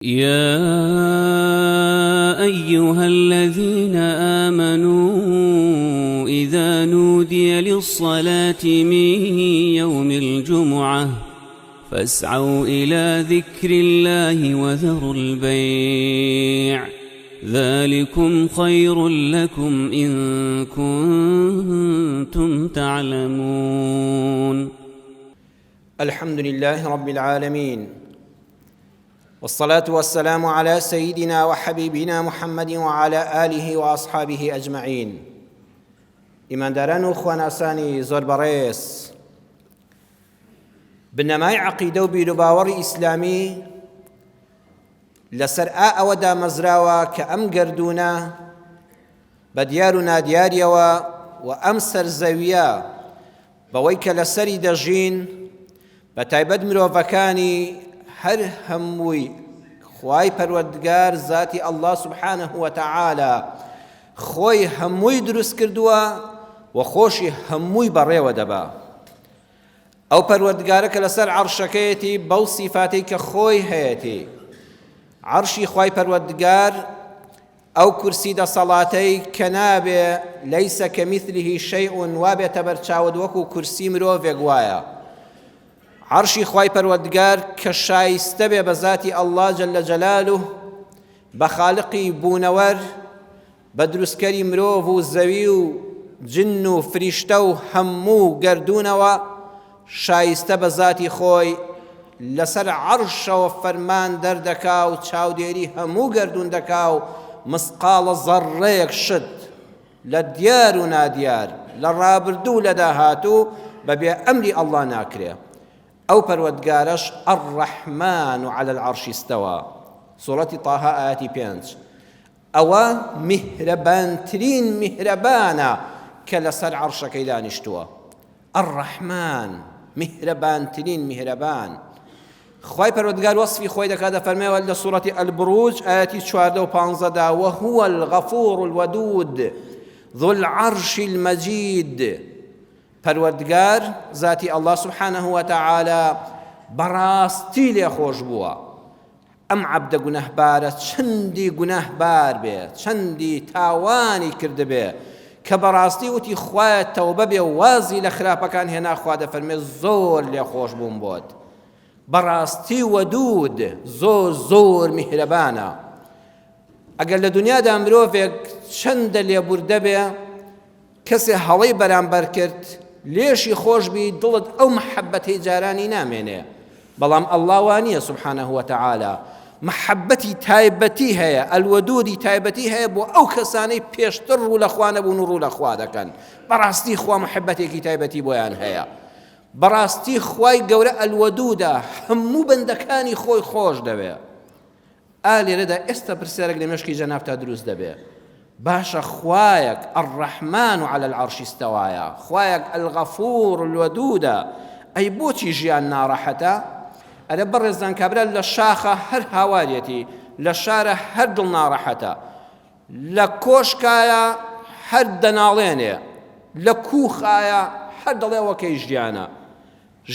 يا أيها الذين آمنوا إذا نودي للصلاة من يوم الجمعة فاسعوا إلى ذكر الله وذروا البيع ذلكم خير لكم إن كنتم تعلمون. الحمد لله رب العالمين والصلاة والسلام على سيدنا وحبيبنا محمد وعلى آله وأصحابه أجمعين. ئیمانداران و خواناسانی زۆر بەڕێز، بنەمای عەقیدە و بیروباوەڕی ئیسلامی لەسەر ئا ئەوە دامەزراوە کە ئەم گەردوونە بە دیار و نادیاریەوە و ئەم سەرزەویە بەوەی کە لەسەری دەژین بە تایبەت مرۆڤەکانی هەر هەمووی خوای پەروەردگار زاتی اللە سبحانه وتعالی خۆی هەمووی دروست کردووە و خۆشی هەمووی بەڕێوە دەبا. ئەو پەروەردگارە کە لەسەر عەرشەکەیەتی بەو سیفاتەی کە خۆی هەیەتی، عەرشی خوای پەروەردگار ئەو کورسی دەسەڵاتەی کە نابێ لەیسە کەمیثله شەیء وابێتە بەرچاوت وەکو کورسی مرۆڤێک وایە. عەرشی خوای پەروەردگار کە شایستە بێ بە زاتی اللە جل جلاله بە خالقی بوونەوەر بە دروستکەری مرۆڤ و زەوی و جن و فریشتە و هەموو گەردوونەوە شایستە بە زاتی خۆی لەسەر عەرشەوە فەرمان دەردەکا و چاودێری هەموو گەردوون دەکا و مسقاڵە زەڕڕەیەک شت لە دیار و نادیار لە ڕابردوو و لە داهاتوو بەبێ ئەمری ئەڵڵا ناکرێ. ئەو پەروەردگارەش الرحمن علی العرش استوی سوڕەتی طه ئایەتی پێنج. ئەوە میهرەبانترین میهرەبانە کە لەسەر عەڕشەکەی دانیشتووە. الرحمن، میهرەبانترین میهرەبان. خوای پەروەردگار وەسفی خۆی دەکات دەفەرمێ لە سوڕەتی البروج ئایەتی 14 و 15 دا وهو الغفور الودود ذو العرش المجید. پەروەردگار ذاتی اللە سبحانه وتعالی بەڕاستی لێخۆش بووە. ئەم عەبدە گوناهبارە چەندی گوناهبار بێ، چەندی تاوانی کردبێ، کە بەڕاستی وتی خوایە تەوبە بێ و وازی لە خراپەکان هێنا خوا دەفەرمێ زۆر لێخۆش بووم بۆت. بەڕاستی وەدود زۆر زۆر میهرەبانە. ئەگەر لە دنیادا مرۆڤێک چەندە لێبوردە بێ، کەسێ هەڵەی بەرامبەر کرد لێشی خۆش بی دڵت ئەو مەحەبەتەی جارانی نامێنێ بەڵام ئەڵڵا وا نییە سبحانه وتعالی مەحەبەتی تایبەتی هەیە الودودی تایبەتی هەیە بۆ ئەو کەسانەی پێشتر ڕوو لە خوا نەبوون و ڕوو لە خوا دەکەن بەڕاستی خوا مەحەبەتێکی تایبەتی بۆیان هەیە بەڕاستی خوای گەورە الودودە هەموو بەندەکانی خۆی خۆش دەوێ ئا لێرەدا ئێستا پرسیارێک لە مێشکی جەنابتا دروست دەبێ باشە خوایەک الرحمن علی العرش استوایە خوایەک الغفور الودودە ئەی بۆچی ژیان ناڕەحەتە ئەرە بەڕێزان کابرا لە شاخە هەر هاواریەتی لە شارە هەر دڵ ناڕەحەتە لە کۆشکایە هەر دەناڵێنێ لە کوخایە هەر دەڵێ وەکەی ژیانە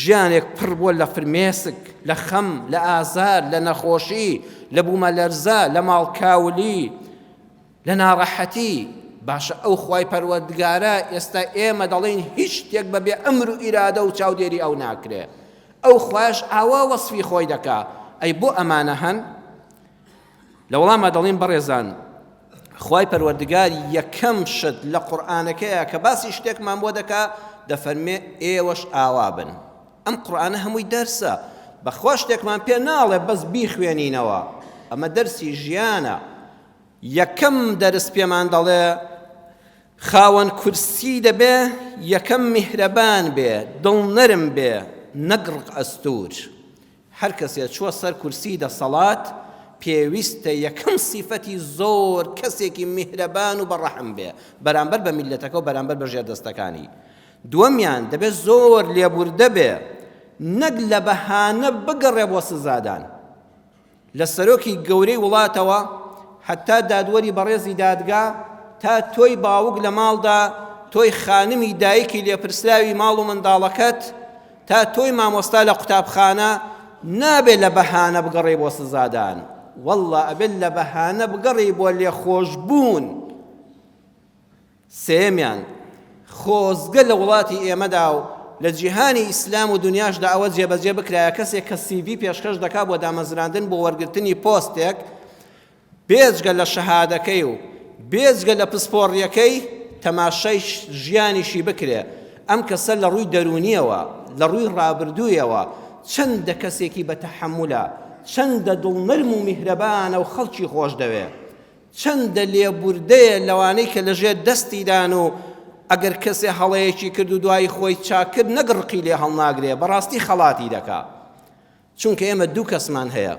ژیانێک پڕ بووە لە فرمێسک، لە خەم، لە ئازار، لە نەخۆشی، لە بوومەلەرزە، لە ماڵکاولی، لە ناڕەحەتی. باشە ئەو خوای پەروەردگارە ئێستا ئێمە دەڵێین هیچ شتێک بە بێ ئەمر و ئیرادە و چاودێری ئەو ناکرێ. ئەو خوایش ئاوا وەسفی خۆی دەکا. ئەی بۆ ئەمانە هەن؟ لە وەڵاما دەڵێین بەڕێزان خوای پەروەردگار یەکەم شت لە قورئانەکەیە کە باسی شتێکمان بۆ دەکا دەفەرمێ ئێوەش ئاوا بن. ئەم قورئانە هەمووی دەرسە، بەخوا شتێکمان پێ ناڵێ بەس بیخوێنینەوە، ئەمە دەرسی ژیانە. یەکەم دەرس پێمان دەڵێ خاوەن کورسی دەبێ یەکەم میهرەبان بێ، دڵنەرم بێ، نەک ڕق ئەستوور. هەر کەسێ چووە سەر کورسی دەسەڵات پێویستە یەکەم سیفەتی زۆر کەسێکی میهرەبان و بەڕەحم بێ بەرامبەر بە میللەتەکە و بەرامبەر بە ژێردەستەکانی. دووەمیان دەبێ زۆر لێبوردە بێ نەک لە بەهانە بگەڕێ بۆ سزادان. لە سەرۆکی گەورەی وڵاتەوە هەتا دادوەری بەڕێزی دادگا تا تۆی باوک لە ماڵدا تۆی خانمی دایکی لێپرسراوی ماڵ و منداڵەکەت تا تۆی مامۆستا لە قوتابخانە نابێ لە بەهانە بگەڕێی بۆ سزادان. واللە ئەبێت لە بەهانە بگەڕێی بۆ لێخۆشبوون. سێیەمیان، خۆزگە لە وڵاتی ئێمەدا و لە جیهانی ئیسلام و دنیاشدا ئەوە جێبەجێ بکرایە کەسێک کە سیڤی پێشکەش دەکات بۆ دامەزراندن بۆ وەرگرتنی پۆستێک بێجگە لە شەهادەکەی و بێجگە لە پسپۆڕیەکەی تەماشای ژیانیشی بکرێ ئەم کەسە لە ڕووی دەروونیەوە لە ڕووی ڕابردوویەوە چەندە کەسێکی بە تەحەمولە چەندە دڵنەرم و میهرەبانە و خەڵکی خۆش دەوێ چەندە لێبوردەیە لەوانەی کە لەژێر دەستیدان و ئەگەر کەسێ هەڵەیەکی کرد و دوایی خۆی چاک کرد نەک ڕقی لێ هەڵناگرێ بەڕاستی خەڵاتی دەکا چونکە ئێمە دوو کەسمان هەیە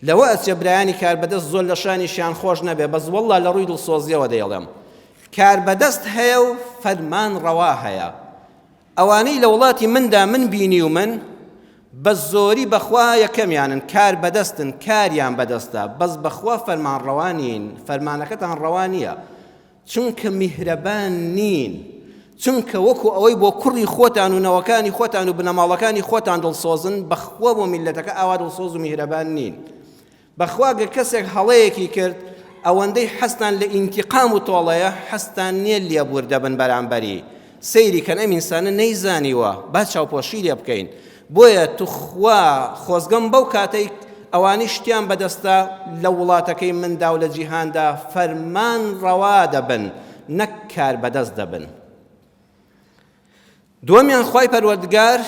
لەوە ئەچێ برایانی کاربەدەست زۆر لە شانیشیان خۆش نەبێ بەس واللە لە ڕووی دڵسۆزیەوە دەیڵێم کاربەدەست هەیە و فەرمان ڕەوا هەیە ئەوانەی لە وڵاتی مندا من بینیومن بە زۆری بەخوا یەکەمیانن کار بەدەستن کاریان بەدەستە بەس بەخوا فەرمان ڕەوا نین فەرمانەکەتان ڕەوا نییە چونکە میهرەبان نین چونکە وەکو ئەوەی بۆ کوڕی خۆتان و نەوەکانی خۆتان و بنەماڵەکانی خۆتان دڵسۆزن بەخوا بۆ میلەتەکە ئاوا دڵسۆز و میهرەبان نین بەخوا گەر کەسێک هەڵەیەکی کرد ئەوەندەی حەزتان لە ئینتیقام و تۆڵەیە حەزتان نییە لێبوردە بن بەرامبەری سەیری کەن ئەم ئینسانە نەیزانیوە با چاوپۆشی لێ بکەین بۆیە توخوا خۆزگەم بەو کاتەی ئەوانەی شتیان بەدەستە لە وڵاتەکەی مندا و لە جیهاندا فەرمان ڕەوا دەبن نەک کار بەدەست دەبن. دووەمیان خوای پەروەردگار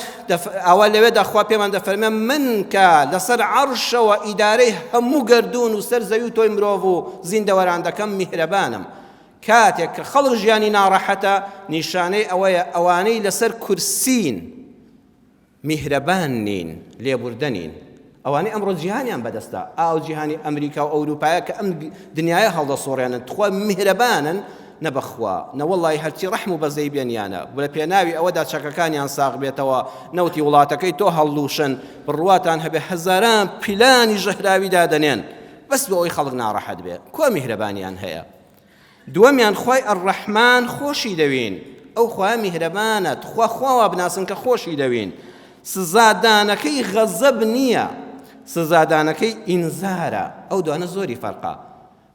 ئاوا لەوێدا خوا پێمان دەفەرمێ من کە لەسەر عەرشەوە ئیدارەی هەموو گەردوون و سەر زەوی و تۆی مرۆڤ و زیندەوەران دەکەم میهرەبانم کاتێک کە خەڵک ژیانی ناڕەحەتە نیشانەی ئەوەیە ئەوانەی لەسەر کورسین میهرەبان نین، لێبوردە نین. ئەوانەی ئەمڕۆ جیهانیان بەدەستە، ئا ئەو جیهانی ئەمریکا و ئەوروپایە کە ئەم دنیایە هەڵدەسوڕێنن، تخوا میهرەبانن؟ نە بەخوا، نە وەڵڵاهی هەرچی ڕەحم و بەزەیی بێنیانە، لە پێناوی ئەوەدا چەکەکانیان ساغ بێتەوە، نەوتی وڵاتەکەی تۆ هەڵلووشن، بڕواتان هەبێ هەزاران پیلانی ژەهراوی دادەنێن، بەس بۆ ئەوەی خەڵک ناڕەحەت بێ. کوا میهرەبانیان هەیە؟ دووەمیان خوای الرحمن خۆشی دەوین ئەو خوایە میهرەبانە تخوا خوا وا بناسن کە خۆشی دەوین سزادانەکەی غەزەب نییە سزادانەکەی ئینزارە ئەو دوانە زۆری فەرقە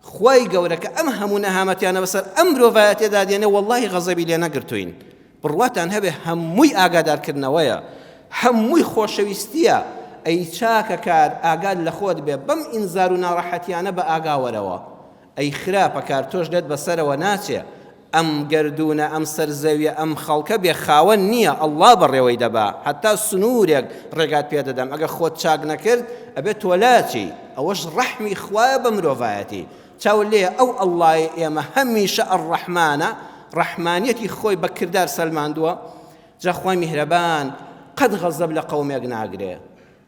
خوای گەورە کە ئەم هەموو نەهامەتیانە بەسەر ئەم مرۆڤایەتێدا دێنێ وەڵڵاهی غەزەبی لێ نەگرتوین بڕواتان هەبێ هەمووی ئاگادارکردنەوەیە هەمووی خۆشەویستیە ئەی چاکە کار ئاگات لە خۆت بێ بەم ئینزار و ناڕەحەتیانە بە ئاگاوەرەوە ئەی خراپە کار تۆش لێت بەسەرەوە ناچێ ئەم گەردوونە ئەم سەر زەویە ئەم خەڵکە بێ خاوەن نییە ئەڵڵا بەڕێوەی دەبا هەتا سنوورێک ڕێگات پێ دەدەم ئەگە خۆت چاک نەکرد ئەبێ تۆلاچی ئەوەش ڕەحمی خوایە بە مرۆڤایەتی چاو لێیە ئەو ئەڵڵایە ئێمە هەمیشە ئەڕەحمانە ڕەحمانیەتی خۆی بە کردار سەلماندووە جا خوای میهرەبان قەت غەزەب لە قەومێک ناگرێ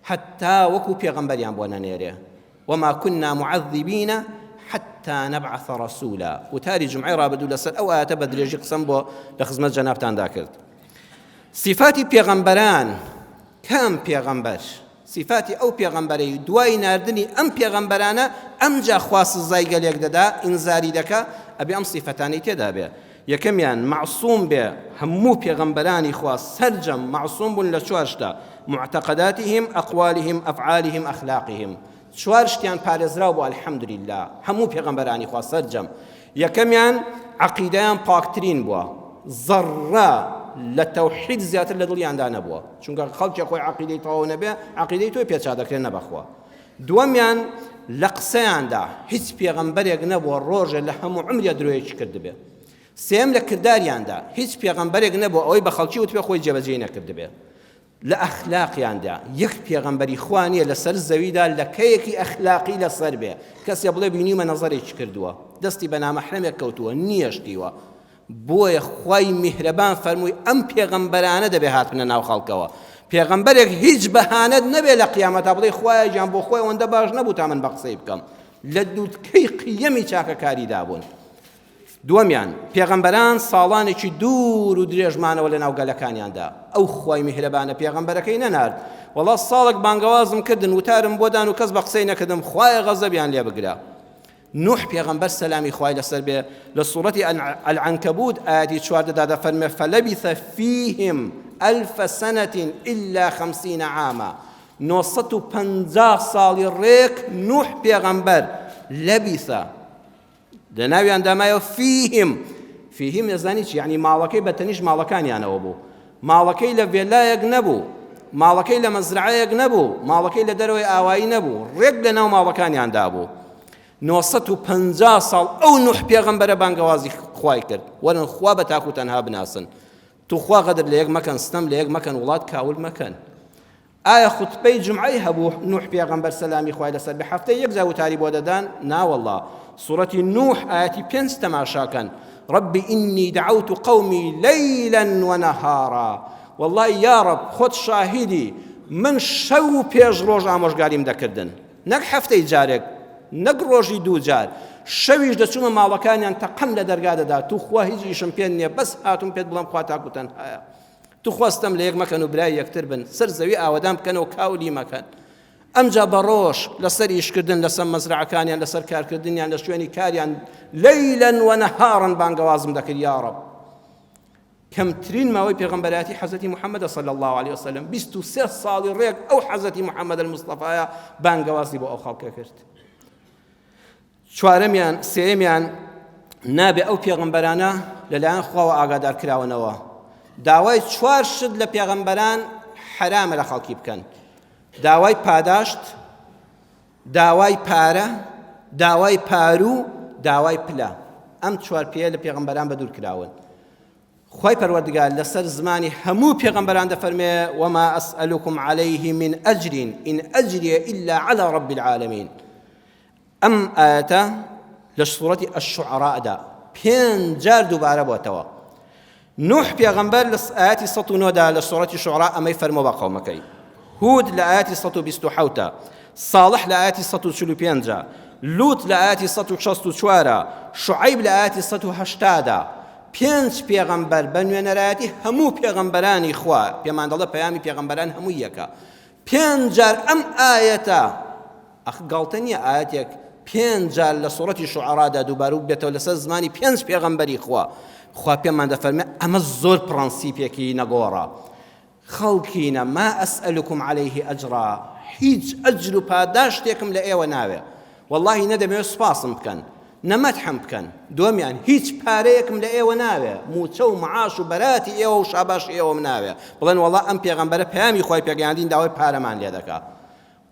هەتا وەکو پێغەمبەریان بۆ نەنێرێ وما كنا معذبین حتی نبعث رسولا وتاری جمعەی ڕابردوو لەسەر ئەو ئایەتە بە درێژی قسەم بۆ لە خزمەت جەنابتاندا کرد سیفاتی پێغەمبەران کام پێغەمبەر سیفاتی ئەو پێغەمبەرەی دوای ناردنی ئەم پێغەمبەرانە ئەمجا خوا سزای گەلێک دەدا ئینزاری دەکا ئەبێ ئەم سیفەتانەی تێدا بێ یەکەمیان مەعسوم بێ هەموو پێغەمبەرانی خوا سەرجەم مەعسوم بوون لە چوار شتە معتقداتهم اقوالهم افعالهم اخلاقهم چوار شتیان پارێزراو بوو الحمدلله هەموو پێغەمبەرانی خوا سەرجەم یەکەمیان عەقیدەیان پاکترین بووە زەڕە لە تەوحید زیاتر لە دڵیاندا نەبووە چونکە خەڵکی خۆی عەقیدەی تەواو نەبێ عەقیدەی تۆی پێچا دەکرێت نەبەخوا دووەمیان لە قسەیاندا هیچ پێغەمبەرێک نەبووە ڕۆژێ لە هەموو عومریا درۆیەکی کردبێ. سێیەم لە کرداریاندا هیچ پێغەمبەرێک نەبووە ئەوەی بە خەڵکی وتبێ خۆی جێبەجێی نەکردبێ. لە ئەخلاقیاندا یەک پێغەمبەری خوا نییە لەسەر زەویدا لەکەیەکی ئەخلاقی لەسەر بێ کەسێ بڵێ بینیومە نەزەرێکی کردووە دەستی بە نامەحرەمێک کەوتووە نییەشتیوە بۆیە خوای میهرەبان فەرمووی ئەم پێغەمبەرانە دەبێ هاتبنە ناو خەڵکەوە پێغەمبەرێک هیچ بەهانەت نەبێ لە قیامەتا بڵێ خوایە گیان بۆ خۆی ئەوەندە باش نەبوو تا من بە قسەی بکەم لە دووتکەی قیەمی چاکەکاریدا بوون دووەمیان پێغەمبەران ساڵانێکی دوور و درێژمانەوە لە ناو گەلەکانیاندا ئەو خوای میهرەبانە پێغەمبەرەکەی نەنارد وەڵا ساڵێک بانگەوازم کردن وتارم بۆ دان و کەس بە قسەی نەکردم خوایە غەزەبیان لێ بگرە نوح پێغەمبەر سەلامی خوای لەسەر بێ لە سوڕەتی العنکبوت ئایەتی 14 دا دەفەرمێ فلبث فیهم ألف سنة إلا خمسین عاما. 950 ساڵی ڕێک نوح پێغەمبەر لەبیسە لە ناویاندا مایەوە فیهم فیهم دەزانی چی یعنی ماڵەکەی بە تەنیشت ماڵەکانیانەوە بوو ماڵەکەی لە ڤێلایەک نەبوو ماڵەکەی لە مەزرعەیەک نەبوو ماڵەکەی لە دەرەوەی ئاوایی نەبوو ڕێک لە ناو ماڵەکانیاندا بوو 950 ساڵ ئەو نوح پێغەمبەرە بانگەوازی خوای کرد وەرن خوا بە تاک و تەنها بناسن توخوا غەدر لە یەک مەکەن ستەم لە یەک مەکەن وڵات کاول مەکەن ئایا خوتبەی جومعەی هەبوو نوح پێغەمبەر سەلامی خوای لەسەر بێ هەفتەی یەک جار وتاری بۆ دەدان ناوەڵا سورەتی نوح ئایەتی پێنج تەماشاکەن رب إني دعوت قومي ليلا ونهارا والله یا رب خۆت شاهیدی من شەو و پێش ڕۆژ ئامۆژگاریم دەکردن نەک هەفتەی جارێک نەک ڕۆژی دوو جار شەویش دەچوومە ماڵەکانیان تەقەم لە دەرگا دەدا توخوا هیچ ئیشم پێ نییە بەس هاتوم پێت بڵێم خوا تاک و تەنهایە توخوا ستەم لە یەک مەکەن و برای یەکتر بن سەر زەوی ئاوەدان بکەنەوە کاولی مەکەن ئەمجا بە ڕۆژ لەسەر ئیشکردن لەسەر مەزرعەکانیان لەسەر کارکردنیان لە شوێنی کاریان لەیلەن وەنەهارن بانگەوازم دەکرد یا ڕەب کەمترین ماوەی پێغەمبەرایەتی حەزرەتی محەممەدە صلی الله علیه وسلم 23 ساڵی ڕێک ئەو حەزرەتی محەممەد المستەفایە بانگەوازی بۆ ئەو خەڵکە کرد چوارەمیان، سێیەمیان، نابێ ئەو پێغەمبەرانە لەلایەن خواوە ئاگادار کراونەوە داوای چوار شت لە پێغەمبەران حەرامە لە خەڵکی بکەن داوای پاداشت داوای پارە داوای پاروو داوای پلە ئەم چوار پێیە لە پێغەمبەران بەدوور کراون خوای پەروەردگار لەسەر زمانی هەموو پێغەمبەران دەفەرمێ وما أسألكم عليه من أجر إن أجري إلا على رب العالمين ئەم ئایەتە لە سوڕەتی الشعراء دا پێنج جار دووبارە بۆتەوە. نوح پێغەمبەر لە ئایەتی 109 دا لە سوڕەتی شعراء ئەمەی فەرموو بە قەومەکەی. هود لە ئایەتی 127 صالح لە ئایەتی 145 لوط لە ئایەتی 164 شعیب لە ئایەتی 180 دا پێنج پێغەمبەر بە نوێنەرایەتی هەموو پێغەمبەرانی خوا پێمان دەڵێ پەیامی پێغەمبەران هەموو یەکە پێنج جار ئەم ئایەتە ئەخ گاڵتە نییە ئایەتێک پێنج جار لە سوڕەتی شوعەرادا دووبارە بێتەوە لەسەر زمانی پێنج پێغەمبەری خوا خوا پێمان دەفەرمێ ئەمە زۆر پڕەنسیپێکی نەگۆڕە خەڵکینە ما ئەسئەلکم عەلەیه ئەجرا هیچ ئەجر و پاداشتێکم لە ئێوە ناوێ واللهی نەدەمەوێت سوپاسم بکەن نە مەدحم بکەن دووەمیان هیچ پارەیەکم لە ئێوە ناوێ موچە و معاش و بەراتی ئێوە و شاباشی ئێوەم ناوێ بڵێن وەڵا ئەم پێغەمبەرە پەیامی خوای پێگەیاندین داوای پارەمان لێ دەکا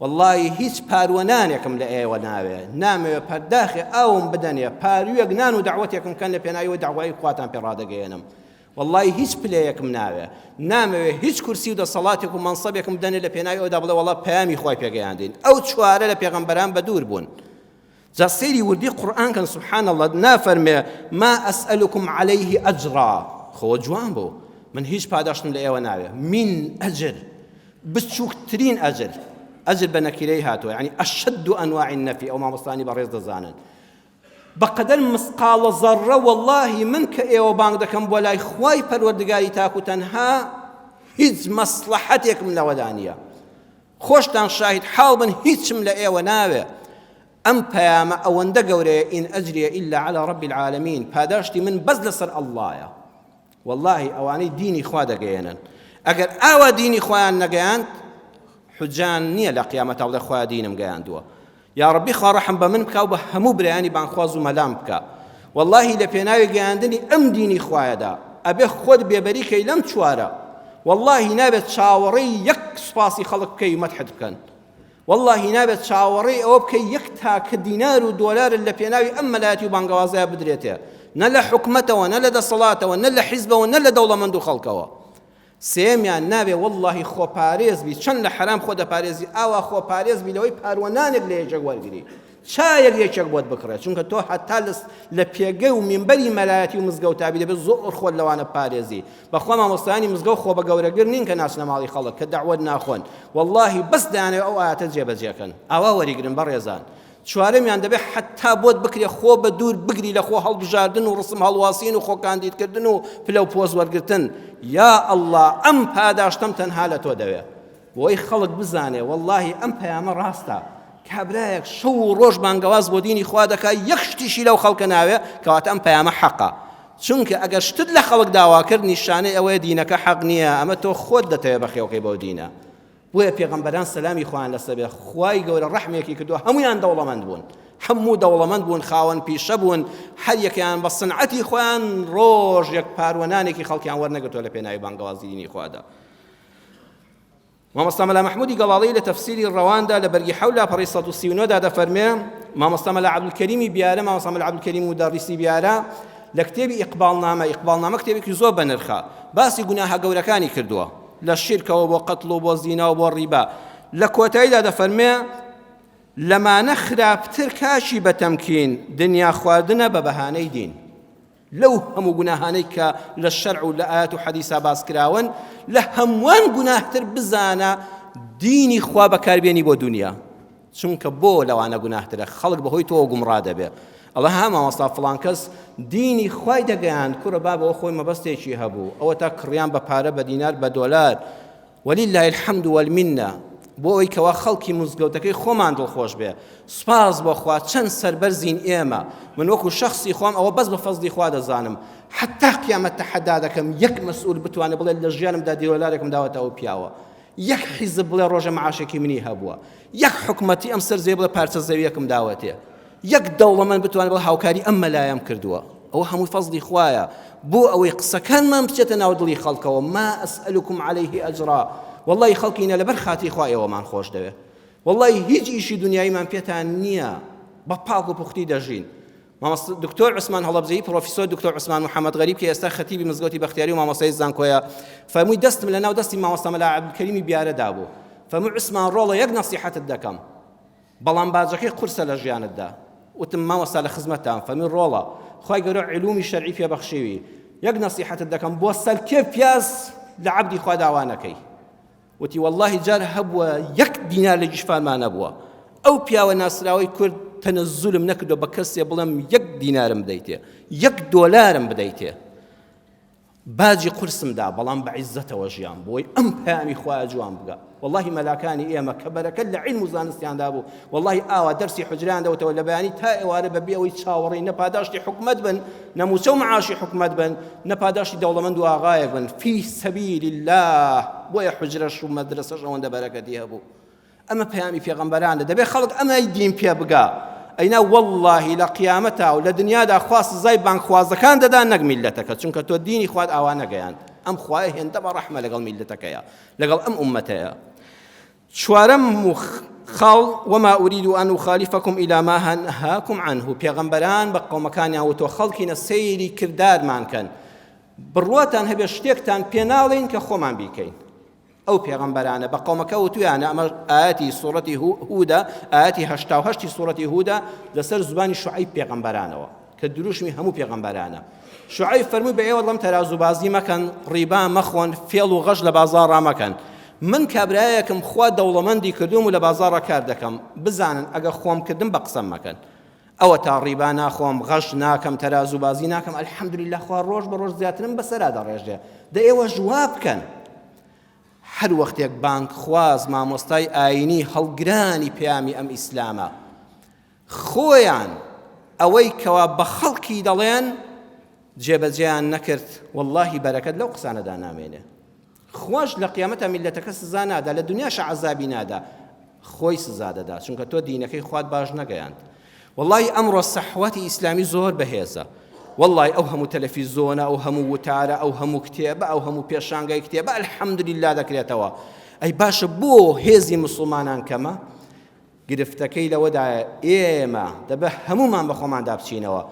وەڵڵاهی هیچ پاروە نانێکم لە ئێوە ناوێ، نامەوێ پەرداخێ ئاوم بدەنێ، پارویەک نان و دەعوەتێکم بکەن لە پێناوی ئەوەی دەعوای خواتان پێ ڕادەگەیەنم. وەڵڵاهی هیچ پلەیەکم ناوێ، نامەوێ هیچ کورسی و دەسەڵاتێک و مەنسەبێکم بدەنێ لە پێناوی ئەودا بڵێ وەڵڵا پەیامی خوای پێ گەیاندین. ئەو چوارە لە پێغەمبەران بەدوور بوون. جا سەیری وردی قورئان کەن سبحان اللە نافەرمێ ما اسألکم علیه اجرا خۆ جوان بوو من هیچ پاداشتم لە ئێوە ناوێ من ئەجر بچووکترین ئەجر ئەجر بە نەکیرەی هاتووە یعنی ئەشد ئەنواع النەفی ئەو مامۆستانی بەڕێز دەزانن بەقەدەر مسقاڵە زەڕە واللهی من کە ئێوە بانگ دەکەم بۆ لای خوای پەروەردگاری تاک و تەنها هیچ مەسڵەحەتێکم لەوەدا نییە خۆشتان شاهید حاڵ بن هیچم لە ئێوە ناوێ ئەم پەیامە ئەوەندە گەورەیە ئین ئەجریە ئیلا علی رب العالمین پاداشتی من بەس لەسەر ئەڵڵایە واللهی ئەوانەی دینی خوا دەگەیەنن ئەگەر ئاوا دینی خۆیان نەگەیاند حجان نییە لە قیامەتا بڵێ خوا دینم گەیاندووە یاڕەبی خوا ڕەحم بە من بکا و بە هەموو برایانی بانگخواز و مەلام بکا واللهی لە پێناوی گەیاندنی ئەم دینی خوایەدا ئەبێ خۆت بێبەری کەی لەم چوارە واللهی نابێت چاوەڕێی یەک سوپاسی خەڵک بکەی و مەدحت بکەن واللهی نابێت چاوەڕێی ئەوە بکەی یەک تاکە دینار و دۆلارت لە پێناوی ئەم مەلایەتی و بانگەوازەیە بدرێتێ نە لە حکومەتەوە نە لە دەسەڵاتەوە نە لە حیزبەوە نە لە دەوڵەمەند و خەڵکەوە سێیەمیان، نابێ وەڵڵاهی خۆپارێز بی، چەند لە حەرام خۆ دەپارێزی ئاوا خۆپارێز بی لەوەی پاروە نانێک لە یەکێک وەرگری، چایەک یەکێک بۆت بکڕێ، چونکە تۆ هەتا لە پێگە و مینبەری مەلایەتی و مزگەوتا بی دەبێ زۆر خۆت لەوانە بپارێزی، بەخوا مامۆستایانی مزگەوت خۆ بە گەورەگر نین کە ناچنە ماڵی خەڵک کە دەعوەت ناخۆن، وەڵڵاهی بەس دەیانەوێ ئەو ئایەتە جێبەجێ کەن، ئاوا وەریگرن بەڕێزان. چوارەمیان دەبێت حەتا بۆت بکرێ خۆ بە دوور بگری لە خۆ هەڵبژاردن و ڕسم هەڵواسین و خۆ کاندیدکردن و پلە و پۆست وەرگرتن یا ئەڵڵا ئەم پاداشتەم تەنها لە تۆ دەوێ بۆی خەڵک بزانێ وەڵڵاهی ئەم پەیامە ڕاستە کابرایەک شەو و ڕۆژ بانگەواز بۆ دینی خوا دەکا یەک شتیشی لەو خەڵکە ناوێ کەواتە ئەم پەیامە حەقە چونکە ئەگەر شتت لە خەڵک داوا کرد نیشانەی ئەوەیە دینەکە حەق نییە ئەمە تۆ خۆت دەتەوێ بەخێوکەی بەو دینە. بۆیە پێغەمبەران سەلامی خوایان لەسەر بێ خوای گەورە ڕەحمێکی کردووە هەمویان دەوڵەمەند بوون هەموو دەوڵەمەند بوون خاوەن پیشە بوون هەر یەکەیان بە سنعەتی خۆیان ڕۆژێک پاروەنانێکی خەڵکیان وەرنەگرتووە لە پێناوی بانگەوازی دینی خوادا مامۆستا مەلا مەحمودی گەڵاڵی لە تەفسیری ڕەواندا لە بەرگی حەول لاپەڕەی 139 دا دەفەرمێ مامۆستا مەلا عەبدولکەریمی بیارە مامۆستا مەلا عەبدولکەریم مودەڕیسی بیارە لە کتێبی ئیقباڵنامە ئیقباڵنامە کتێبێکی زۆر بەنرخە باسی گوناهە گەورەکانی کردووە لە شیرکەوە بۆ قەتڵ و بۆ زینا و بۆ ڕیبا لە کۆتاییدا دەفەرمێ لەمانە خراپتر کاشی بە تەمکین دنیا خواردنە بە بەهانەی دین لەو هەموو گوناهانەی کە لە شەرع و لە ئاەت و حەدیسا باس کراون لە هەمووان گوناهتر بزانە دینی خوا بەکاربێنی بۆ دنیا چونکە بۆ لەوانە گوناهترە خەڵک بەهۆی تۆوە گومڕا دەبێ ئەڵێ ها مامۆستا فڵان کەس دینی خوای دەگەیاند کوڕە بابە ئەوە خۆی مەبەستێکی هەبوو ئەوە تا کڕیان بە پارە بە دینار بە دۆلار ولله الحمد والمنە بۆ ئەوەی کەوا خەڵکی مزگەوتەکەی خۆمان دڵخۆش بێ سوپاس بۆ خوا چەند سەربەرزین ئێمە من وەکو شخصی خۆم ئەوە بەس بە فەزلی خوا دەزانم حتا قیامەت تەحەدا دەکەم یەک مەسئول بتوانێت بڵێت لە ژیانمدا دیۆلارێکم داوەتە ئەو پیاوە یەک حیزب بڵێ ڕۆژە معاشێکی منی هەبووە یەک حکومەتی ئەم سەر زێ بڵێ پارچە زەویەکم داوەتێ یەک دەوڵەمەند بتوانێت بڵێ هاوکاری ئەم مەلایەم کردووە ئەوە هەمووی فەزڵی خوایە بۆ ئەوەی قسەکانمان بچێتە ناو دڵی خەڵکەوە ما ئەسئەلکم عەلەیه ئەجرا واللهی خەڵکینە لەبەر خاتری خوا ئێوەمان خۆش دەوێ واللهی هیچ ئیشی دنیاییمان پێتان نییە بە پاک و پوختی دەژین مامۆستا دکتۆر عوسمان هەڵەبجەیی پرۆفیسۆر دکتۆر عوسمان محەممەد غەریب کە ئێستا خەتیبی مزگەوتی بەختیاری و مامۆستای زانکۆیە فەرمووی دەستم لەناو دەستی مامۆستا مەلا عەبدولکەریمی بیارەدا بوو فەرمووی عوسمان ڕۆڵە یەک نەسیحەتت دەکەم بەڵام باجەکەی قورسە لە ژیانتدا وتم مامۆستا لە خزمەتتان فەرمووی ڕۆڵە خوای گەورە علومی شەرعی پێ بەخشیوی یەک نەسیحەتت دەکەم بۆ سەلکێ پیاز لە عەبدی خوا داوا نەکەی وتی وەڵاهی جار هەبووە یەک دینار لە گیرفانما نەبووە ئەو پیاوە ناسراوەی کورد تەنەزولم نەکردووە بە کەسێ بڵێم یەک دینارم بدەیتێ یەک دۆلارم بدەیتێ باجی قورسم دا بەڵام بە عیزەتەوە ژیان بۆی ئەم پەیامی خوایە جوان بگا واللهی مەلاکانی ئێمە کە بەرەکەت لە عیلم و زانستیاندا بوو وەڵاهی ئاوا دەرسی حوجرەیان دەوتەوە لە بەیانی تا ئێوارە بە بێ ئەوەی چاوەڕێی نە پاداشتی حکومەت بن نە مووچە و معاشی حکومەت بن نە پاداشتی دەوڵەمەند و ئاغایەک بن فی سەبیل الله بۆیە حوجرەش و مەدرەسەش ئەوەندە بەرەکەتی هەبوو ئەمە پەیامی پێغەمبەرانە دەبێ خەڵک ئەمەی دین پێ بگا ئەینا واللهی لە قیامەتا و لە دنیادا خوا سزای بانگخوازەکان دەدا نەک میلەتەکە چونکە تۆ دینی خوات ئاوا نەگەیاند ئەم خوایە هێندە بە ڕەحمە لەگەڵ میلەتەکەیە لەگەڵ ئەم ئومەتەیە چوارەم و خاڵ، وما ارید ان اخالفکم الی ما انهاکم عنه، پێغەمبەران بە قەومەکانیان وتوە خەڵکینە سەیری کردارمان کەن، بڕواتان هەبێت شتێکتان پێ ناڵێین کە خۆمان بیکەین. ئەو پێغەمبەرانە بە قەومەکە وتویانە، ئەمە ئایەتی سوڕەتی هودە، ئایەتی 88 ی سوڕەتی هودە لەسەر زبانی شوعەیب پێغەمبەرانەوە کە دروشمی هەموو پێغەمبەرانە. شوعەیب فەرمووی بە ئێوە دەڵێم تەرازوبازی مەکەن، ڕیبا مەخۆن، فێڵ و غەش لە بازاڕا مەکەن. من کابرایەکم خوا دەوڵەمەندی کردووم و لە بازاڕا کار دەکەم، بزانن ئەگەر خۆم کردم بە قسەم مەکەن. ئەوەتا ڕیبا ناخۆم، غەش ناکەم، تەرازوبازی ناکەم، الحمدللە خوا ڕۆژ بە ڕۆژ زیاترم بەسەرا دەڕێژێ. دە ئێوەش وا بکەن. هەر وەختێک بانگخواز، مامۆستای ئایینی، هەڵگرانی پەیامی ئەم ئیسلامە، خۆیان ئەوەی کەوا بە خەڵکی دەڵێن جێبەجێیان نەکرد واللهی بەرەکەت لەو قسانەدا نامێنێ خواش لە قیامەتە میلەتەکە سزا نادا لە دنیاشە عەزابی نادا خۆی سزا دەدا چونکە تۆ دینەکەی خوات باش نەگەیاند واللهی ئەمڕۆ سەحوەتی ئیسلامی زۆر بەهێزە واللهی ئەو هەموو تەلەفیزۆنە ئەو هەموو وتارە ئەو هەموو کتێبە ئەو هەموو پێشانگای کتێبە الحەمدللە دەکرێتەوە ئەی باشە بۆ هێزی مسلمانان کەمە گرفتەکەی لەوەدایە ئێمە دەبێ هەموومان بە خۆماندا بچینەوە.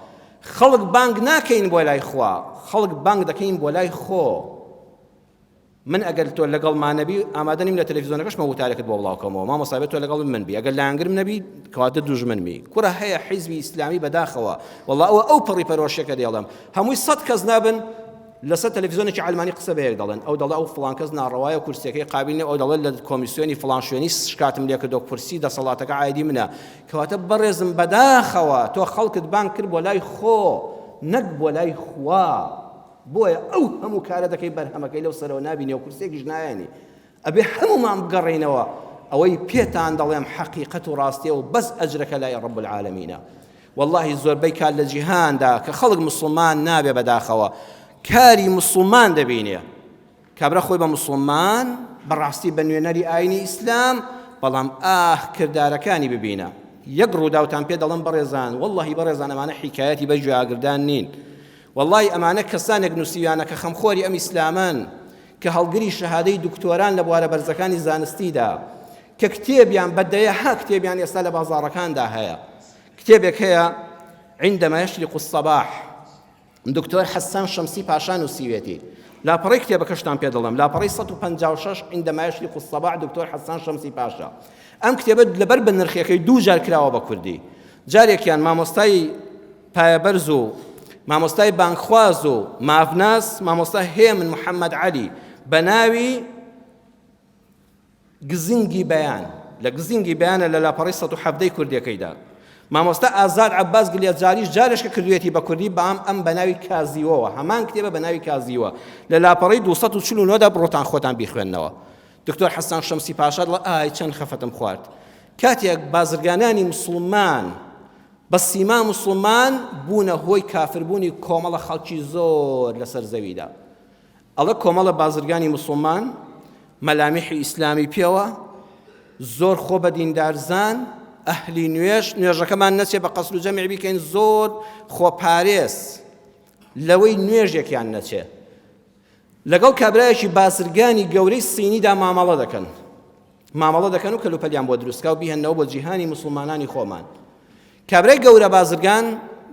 خەڵک بانگ ناکەین بۆ لای خوا، خەڵک بانگ دەکەین بۆ لای خۆ. من ئەگەر تۆ لەگەڵما نەبی ئامادە نیم لە تەلەفیزۆنەکەشمە وتارێکت بۆ بڵاو کەمەوە مامۆستا بێت تۆ لەگەڵ من بی ئەگەر لایەنگرم نەبی کەواتە دوژمنمی کوڕە هەیە حیزبی ئیسلامی بەداخەوە وەڵا ئەوە ئەو پەڕی پەرۆشێکە دێڵم هەمووی سەد کەس نابن لەسەر تەلەفزیۆنێکی عەلمانی قسە بە یەک دەڵێن، ئەو دەڵێ ئەو فڵان کەس ناڕەوایە و کورسیەکەی قابیل نیە، ئەو دەڵێ لە کۆمیسیۆنی فڵان شوێنی شکاتم لێ کردوە کورسی دەسەڵاتەکە عایدی منە، کەواتە بەڕێزم بەداخەوە تۆ خەڵکت بانگ کرد بۆ لای خۆ نەک بۆ لای خوا، بۆیە ئەو هەموو کارە دەکەی بەرهەمەکەی لەو سەرەوە نابینی و کورسیەکیش نایەنی. ئەبێ هەموومان بگەڕێینەوە ئەوەی پێتان دەڵێم حەقیقەت و ڕاستیە و بەس ئەجرەکە لای ڕب العالمینە واللهی زۆربەی کات لە جیهاندا کە خەڵک مسلمان نابێ بەداخەوە کاری مسلمان دەبینێ کابرا خۆی بە مسلمان بەڕاستی بە نوێنەری ئاینی ئیسلام، بەڵام ئاه کردارەکانی ببینە. یەک ڕووداوتان پێ دەڵێم بەڕێزان، وەڵڵاهی بەڕێزان ئەمانە حیکایەتی بە گوێ ئاگردان نین. وەڵڵاهی ئەمانە کەسانێک نووسیویانە کە خەمخۆری ئەم ئیسلامەن، کە هەڵگری شەهادەی دکتۆران لە بوارە بەرزەکانی زانستیدا، کە کتێبیان بە دەیەها کتێبیان ئێستا لە بازاڕەکاندا هەیە. کتێبێک هەیە عندما یشرق الصباح دکتۆر حەسان شەمسی پاشا نووسیوێتی. لاپەڕەی کتێبەکەشتان پێ دەڵێم، لاپەڕەی 156 عندما یشرق الصباح دکتۆر حەسان شەمسی پاشا. ئەم کتێبە لەبەر بەنرخیەکەی دوو جار کراوە بە کوردی. جارێکیان مامۆستای پایەبەرز و مامۆستای بانگخواز و مافناس مامۆستا هێمن محەممەد عەلی بە ناوی گزنگی بەیان لە گزنگی بەیانە لە لاپەڕەی 117 کوردیەکەیدا مامۆستا ئازاد عەباس گلێجاریش جارێکە کردوێتی بە کوردی بەام ئەم بە ناوی کازیوەوە هەمان کتێبە بە ناوی کازیوە لە لاپەڕەی 249 دا بڕۆتان خۆتان بیخوێندنەوە دکتۆر حەسان شەمسی پاشا دڵە ئای چەند خەفەتم خوارد کاتێک بازرگانانی مسلمان بە سیما مسلمان بوونە هۆی کافربوونی کۆمەڵە خەڵکی زۆر لەسەر زەویدا ئەڵێ کۆمەڵە بازرگانی موسڵمان مەلامیحی ئیسلامی پێوە زۆر خۆ بە دیندارزان ئەهلی نوێژ نوێژەکەمان نەچێ بە قەسر و جەمع بیکەین زۆر خۆپارێز لەوەی نوێژێکیان نەچێ لەگەڵ کابرایەکی بازرگانی گەورەی سینیدا مامەڵە دەکەن مامەڵە دەکەن و کەلوپەلیان بۆ دروستکا و بیهێننەوە بۆ جیهانی موسڵمانانی خۆمان. کابرای گەورە بازرگان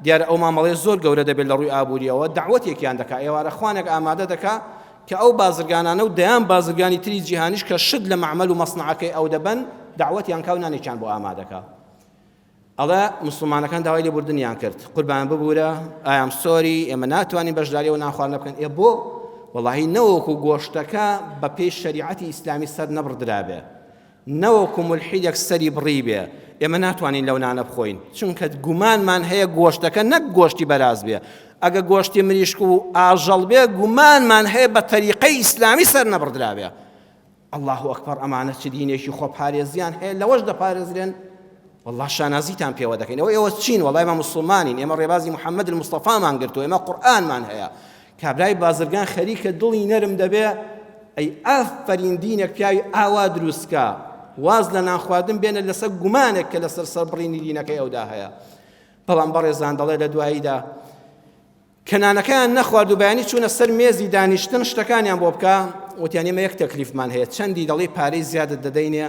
دیارە ئەو مامەڵەیە زۆر گەورە دەبێت لە ڕووی ئابووریەوە دەعوەتێکیان دەکا ئێوارە خوانێک ئامادە دەکا کە ئەو بازرگانانە و دەیان بازرگانی تری جیهانیش کە شت لە مەعمەل و مەسنەعەکەی ئەو دەبەن دەعوەتیان کا و نانێکیان بۆ ئامادەکا. ئەڵێ موسڵمانەکان داوای لێبوردنیان کرد قوربان ببورە ئایام سۆری ئێمە ناتوانین بەشداری ئەو نانخواردنە بکەن ئێ بۆ وەڵاهی نەوەکو گۆشتەکە بە پێی شەریعەتی ئیسلامی سەر نەبڕدرابێ نەوەکو مولحیدێک سەری بڕی بێ ئێمە ناتوانین لەو نانە بخۆین چونکە گومانمان هەیە گۆشتەکە نەک گۆشتی بەراز بێ ئەگە گۆشتی مریشک و ئاژەڵ بێ گومانمان هەیە بە تەریقەی ئیسلامی سەر نەبڕدرابێ اللە اکبر ئەمانە چ دینێکی خۆپارێزیان هەیە لەوەش دەپارێزرێن والله شانازیتان پێوە دەکەین ئەوە ئێوە چین وەڵای ئێمە موسڵمانین ئێمە ڕێبازی محەممەد المستەفامان گرتووە ئێمە قورئانمان هەیە کابرای بازرگان خەریکە دڵی نەرم دەبێ ئەی ئافەرین دینێک پیاوی ئاوا دروستکە واز لە نانخواردن بێنە لەسەر گومانێک کە لەسەر سەربڕینی دینەکەی ئەودا هەیە بەڵام بەڕێزان دەڵێ لە دواییدا کە نانەکەیان نەخوارد و بەیانی چوونە سەر مێزی دانیشتن شتەکانیان بۆ بکە وتیان ئێمە یەک تەکلیفمان هەیە چەندی دەڵێی پارەی زیادت دەدەینێ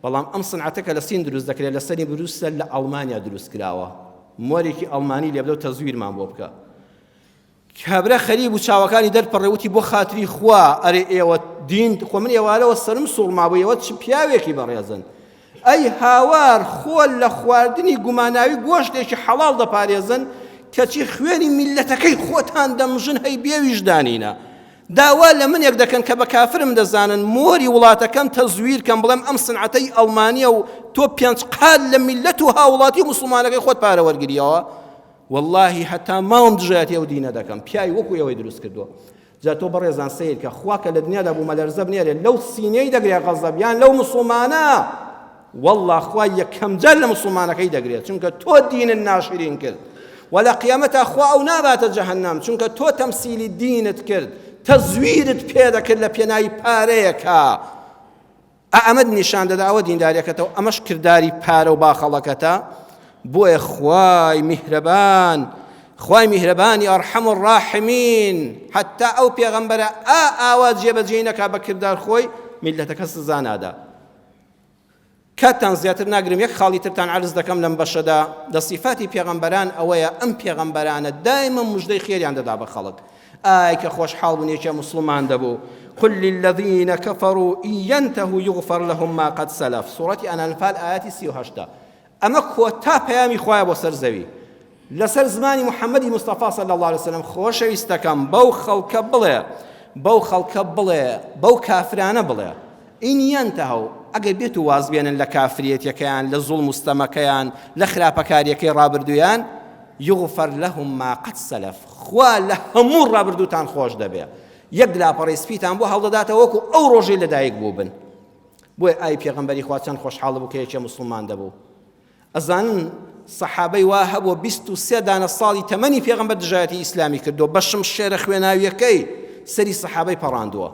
بەڵام ئەم سنعەتە کە لە سین دروست دەکرێت لەسەری بروسە لە ئەڵمانیا دروست کراوە مۆرێکی ئەڵمانی لێبدە و تەزویرمان بۆ بکە کابرا خەریب و چاوەکانی دەرپەڕێ وتی بۆ خاتری خوا ئەرێ ئێوە دین خۆ من ئێوارەوە سەرم سوڕمابوو ئێوە چ پیاوێکی بەڕێزن ئەی هاوار خۆ لە خواردنی گوماناوی گۆشتێکی حەڵاڵ دەپارێزن کەچی خوێنی میللەتەکەی خۆتان دەمژن هەی بێویژدانینە داوا لە منێک دەکەن کە بە کافرم دەزانن مۆری وڵاتەکەم تەزویر کەم بڵێم ئەم سنعەتەی ئەڵمانیە و تۆ پێنج قات لە میللەت و هاوڵاتی و موسڵمانەکەی خۆت پارە وەرگریەوە واللهی هەتا ماوم دژایەتی ئەو دینە دەکەم پیاوی وەکو ئێوەی دروست کردووە جا تۆ بەڕێزان سەیر کە خوا کە لە دنیادا بوومەلەرزە بنێرێ لەو سینەی دەگرێ غەزەب یان لەو مسوڵمانە والله خوا یەکەم جار لە مسوڵمانەکەی دەگرێت چونکە تۆ دینت ناشرین کرد و لە قیامەتا خوا ئەو ناباتە جەهەنەم چونکە تۆ تەمسیلی دینت کرد تەزویرت پێ دەکرد لە پێناوی پارەیەکە ئا ئەمەت نیشان دەدا ئەوە دینداریەکەتە و ئەمەش کرداری پارە و باخەڵەکەتە بۆیە خوای میهرەبان خوای میهرەبانی ئەرحەم الراحمین حتا ئەو پێغەمبەرە ئا ئاوا جێبەجێی نەکا بە کردار خۆی میللەتەکە سزا نادا کاتتان زیاتر ناگرم یەک خاڵی ترتان عەرز دەکەم لەم بەشەدا لە سیفاتی پێغەمبەران ئەوەیە ئەم پێغەمبەرانە دایمە مژدەی خێریان دەدا بە خەڵک ئای کە خۆشحاڵ بوون یەکێ موسڵمان دەبوو قل للذین كفروا إن ينتهوا يغفر لهم ما قد سلف سورەتی ئەنفال ئایەتی 38 ئەمە کۆتا پەیامی خوایە بۆ سەر زەوی لەسەر زمانی محەممەدی مستەفا صلی الله علیه وسلم خۆشەویستەکەم بەو خەڵکە بڵێ بەو خەڵکە بڵێ بەو کافرانە بڵێ إن ينتهوا ئەگەر بێت و واز بێنن لە کافریەتەکەیان لە زوڵم و ستەمەکەیان لە خراپەکاریەکەی ڕابردوویان یغفر لهم ما قد سلف خوا لە هەموو ڕابردووتان خۆش دەبێ یەک لاپەڕەی سپیتان بۆ هەڵدەداتەوە وەکو ئەو ڕۆژەی لەدایک بووبن بۆیە ئای پێغەمبەری خوا چەند خۆشحاڵ بوو کە یەکێ موسڵمان دەبوو ئەزانن سەحابەی وا هەبووە 23 دانە ساڵی تەمەنی پێغەمبەر دژایەتی ئیسلامی کردووە بە شمشێرە خوێناویەکەی سەری سەحابەی پەڕاندووە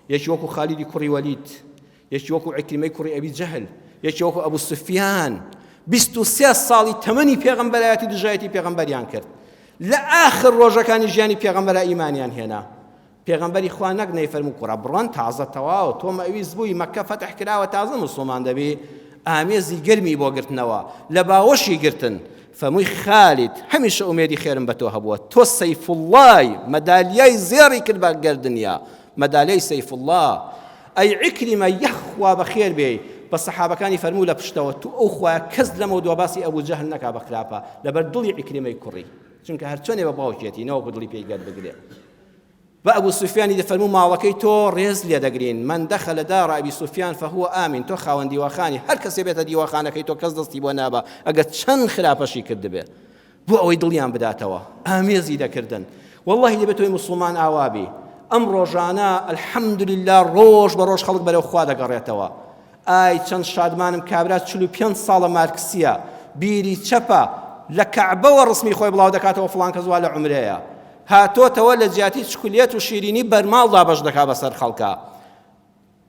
یەکی وەکو خالیدی کوڕی وەلید. یەکی وەکو عیکریمەی کوڕی ئەبی جەهل، یەکی وەکو ئەبو سوفیان، 23 ساڵی تەمەنی پێغەمبەرایەتی دژایەتی پێغەمبەریان کرد. لە ئاخر ڕۆژەکانی ژیانی پێغەمبەرا ئیمانیان هێنا. پێغەمبەری خوا نەک نەیفەرموو کوڕە بڕۆن تازە تەواو تۆ مەویست بووی مەککە فەتح کراوە تازە موسڵمان دەبی، ئامێزی گەرمی بۆ گرتنەوە، لە باوەشی گرتن، فەرمووی خالید هەمیشە ئومێدی خێرم بە تۆ هەبووە، تۆ سەیفوڵڵای مەدالیای زێڕی کرد بە گەردنیا، مەدالیای سەیفوڵڵا، ئەی عیکریمە یەخوا بەخێر بێی، بە سەحابەکانی فەرموو لە پشتەوە تو ئەو خوایە کەس لەمەو دوا باسی ئەبو جەهل نەکا بە خراپە لەبەر دڵی عیکریمەی کوڕی، چونکە هەرچۆنێ بە باوکیەتی نەوەکو دڵی پێی گەرد بگرێ. بە ئەبو سوفیانی دەفەرموو ماڵەکەی تۆ ڕێز لێ دەگرین، من دخل دار ابی سفیان فهو آمن، تۆ خاوەن دیوەخانی، هەر کەسێ بێتە دیوەخانەکەی تۆ کەس دەستی بۆ نابا ئەگەر چەند خراپەشی کردبێ. بۆ ئەوەی دڵیان بداتەوە ئامێزی دەکردن. وەڵڵاهی دەبێت تۆی موسڵمان ئاوا بی. ئەم ڕۆژانە الحمدللە ڕۆژ بە ڕۆژ خەڵک بەرەو خوا دەگەڕێتەوە. ئای چەند شادمانم کابرا 45 ساڵە مارکسیە، بیری چەپە، لە کەعبەوە ڕسمی خۆی بڵاو دەکاتەوە فڵان کەس وا لە عومرەیە. هاتۆتەوە لە جیاتی چکلێت و شیرینی بەرماڵ دابەش دەکا بەسەر خەڵکا.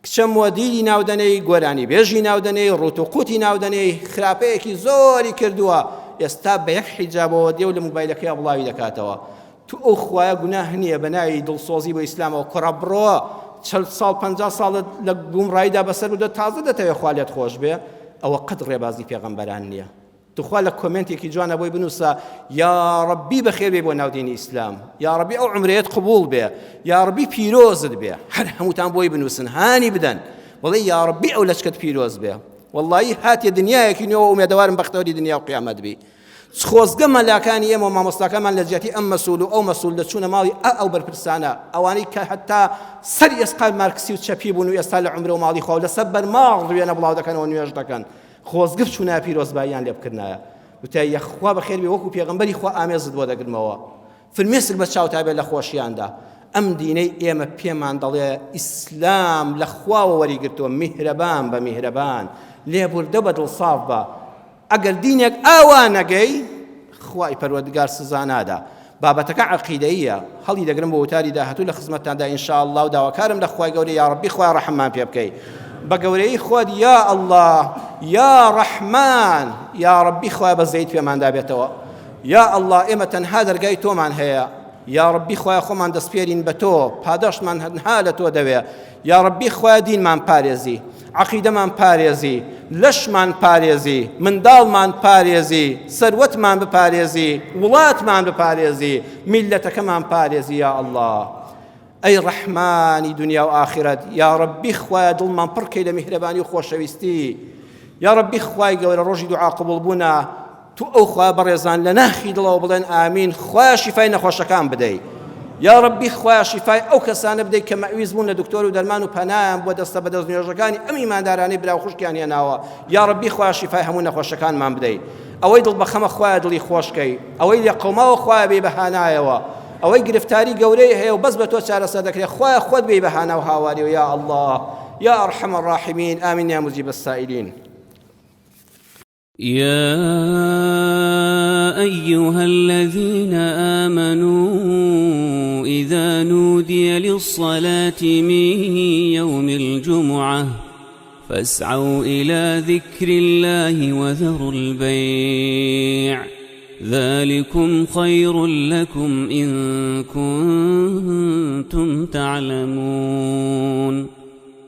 کچە مۆدیلی ناو دەنێی، گۆرانی بێژی ناو دەنێی، ڕووت و قووتی ناو دەنێی، خراپەیەکی زۆری کردووە، ئێستا بە یەک حیجابەوە دێ و لە موبایلەکەیا بڵاوی دەکاتەوە. تو ئەو خوایە گوناه نییە بە ناوی دڵسۆزی بۆ ئیسلامەوە کوڕە بڕۆ چل ساڵ پەنجا ساڵت لە گومڕاییدا بەسەر بردووە تازە دەتەوێ خوا لێت خۆش بێ؟ ئەوە قەت ڕێبازی پێغەمبەران نییە. توخوا لە کۆمێنتێکی جوانە بۆی بنووسە یاڕەبی بەخێر بێ بۆ ناو دینی ئیسلام یاڕەبی ئەو عمرەیەت قبوڵ بێ یاڕەبی پیرۆزت بێ هەر هەمووتان بۆی بنووسن هانی بدەن بڵێ یاڕەبی ئەو لەچکەت پیرۆز بێ واللهی هاتێ دنیایەکی نوێوە ئومێدەوارم بەختەوەری دنیا و قیامەت بی خۆزگە مەلاکانی ئێمە و مامۆستاکانمان لە جیاتی ئەم مەسول و ئەو مەسول دەچوونە ماڵی ئە ئەو بەرپرسانە ئەوانەی کە هەتا سەر ئێسقان مارکسی و چەپی بوون و ئێستا لە عمرە و ماڵی خوا و لەسەر بەرماڵ ڕوێنە بڵاو دەکەنەوە نوێژ دەکەن خۆزگە بچونایە پیرۆزباییان لێ بکردنایە وتای یەخوا بەخێر بێ وەکو پێغەمبەری خوا ئامێزت بۆ دەگرمەوە فرمێسک بە چاوتا بێ لە خۆشیاندا ئەم دینەی ئێمە پێمان دەڵێ ئیسلام لە خواوە وەریگرتووە میهرەبان بە میهرەبان لێبوردە بە دڵساف بە ئەگەر دینێک ئاوا نەگەی خوای پەروەردگار سزا نادا بابەتەکە عەقیدەییە هەڵی دەگرم بۆ وتاری داهاتوو لە خزمەتتاندا ان شاء اللە و داواکارم لە خوای گەورە یاڕەبی خوای ڕەحممان پێ بکەی بە گەورەی خۆت یا اللە یا ڕەحمان یاڕەبی خوای بەزەیت پێماندا بێتەوە یا اللە ئێمە تەنها دەرگای تۆمان هەیە یاڕەبی خوایە خۆمان دەسپێرین بە تۆ پاداشتمان هەنها لە تۆ دەوێ یاڕەبی خوایە دینمان پارێزی عەقیدەمان پارێزی لەشمان پارێزی منداڵمان پارێزی سەروەتمان بپارێزی وڵاتمان بپارێزی میلەتەکەمان پارێزی یا ئەڵڵا ئەی ڕەحمانی دنیا و ئاخرەت یاڕەبی خوایە دڵمان پڕکەی لە میهرەبانی و خۆشەویستی یاڕەبی خوای گەورە ڕۆژی دوعا قبوڵ بوونە تو ئەو خوایە بەڕێزان لە ناخی دڵەوە بڵێن ئامین خوایە شیفای نەخۆشەکان بدەی یاڕەبی خوایە شیفای ئەو کەسانە بدەی کە مەویز بوون لە دکتۆر و دەرمان و پەنایان بۆ دەستە بەدەست نوێژەکانی ئەم ئیماندارانەی برا و خوشکیان هێناوە یاڕەبی خوایە شیفای هەموو نەخۆشەکانمان بدەی ئەوەی دڵ بەخەمە خوایە دڵی خۆشکەی ئەوەی لێ قەوماوە خوایە بێ بەهانایەوە ئەوەی گرفتاری گەورەی هەیە و بەس بە تۆ چارەسەر دەکرێت خوایە خۆت بێ بەهانا و هاواری و یا الله یا ارحم الراحمین آمین یا مجیب السائلین. يا أيها الذين آمنوا إذا نودي للصلاة من يوم الجمعة فاسعوا إلى ذكر الله وذروا البيع ذلكم خير لكم إن كنتم تعلمون.